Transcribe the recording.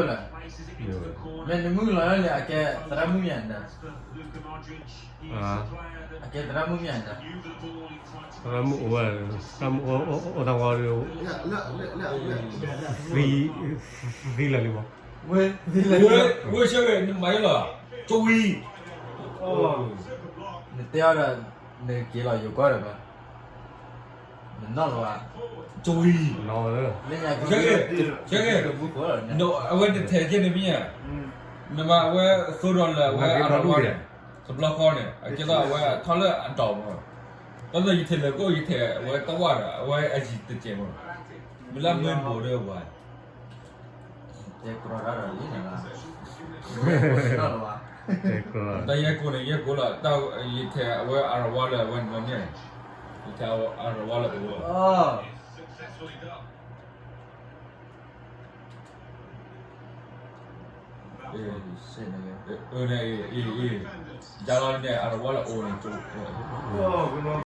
လၢ မ့ၢ်နမုၢ်လီၤလၢန့ၣ် အကဲသရၣ်မုၣ်မ့ၢ်ဧါ, အကဲသရၣ်မုၣ်မ့ၢ်ဧါ, သရၣ်မုၣ်အိၣ်ဝဲ, သရၣ်မုၣ်အိၣ်တၢ်ဝီဒီး သံလၢာ်လံမး, ဝဲသံလၢာ်လံ, ဝဲဆၢဂ့ၤ နမၤယလီၤ, ကဝံၤ, နတဲအီၤဒီး နက့ၤလီၤယိၤကီၢ်ဒီးဘၣ် နနီၢ်လီၤဧါ, ကဝံၤ, လၢညါက့ၤ, ဆၢဂ့ၤ, ဆၢဂ့ၤ, အဝဲတထဲးကဲန့ၣ်မ့ၢ်ဧါ, နမၤအဝဲသိဒီးလၢအဝဲအရဝါန့ၣ်, တဘျီဃီန့ၣ် အကဲသိးအဝဲထီၣ်လၢအတီၤမး, တၢ်လၢယထဲးလၢာ်ကိး ယထဲးအဝဲတဝၣ်ဒီး အဝဲအယံၤတကဲးမး, မ့ၢ်လၢမ့ၢ်မိၢ်ဒီးဝဲ တဲကြၢးတၢ်ဒီးလံန့ၣ်လီၤ, တဲကြၢး, တၢ်ယဲၢ်ကိးန့ၣ် ယဲၢ်ကိးလီၤ, တၢ်ယထဲးအဝဲအရဝါလၢအဝဲန့ၣ်မ့ၢ်, ယထဲးအရဝါလၢအဝဲ, အၢ, ယၤလီၤန့ၣ် အရဝါလၢအအိၣ်န့ၣ်,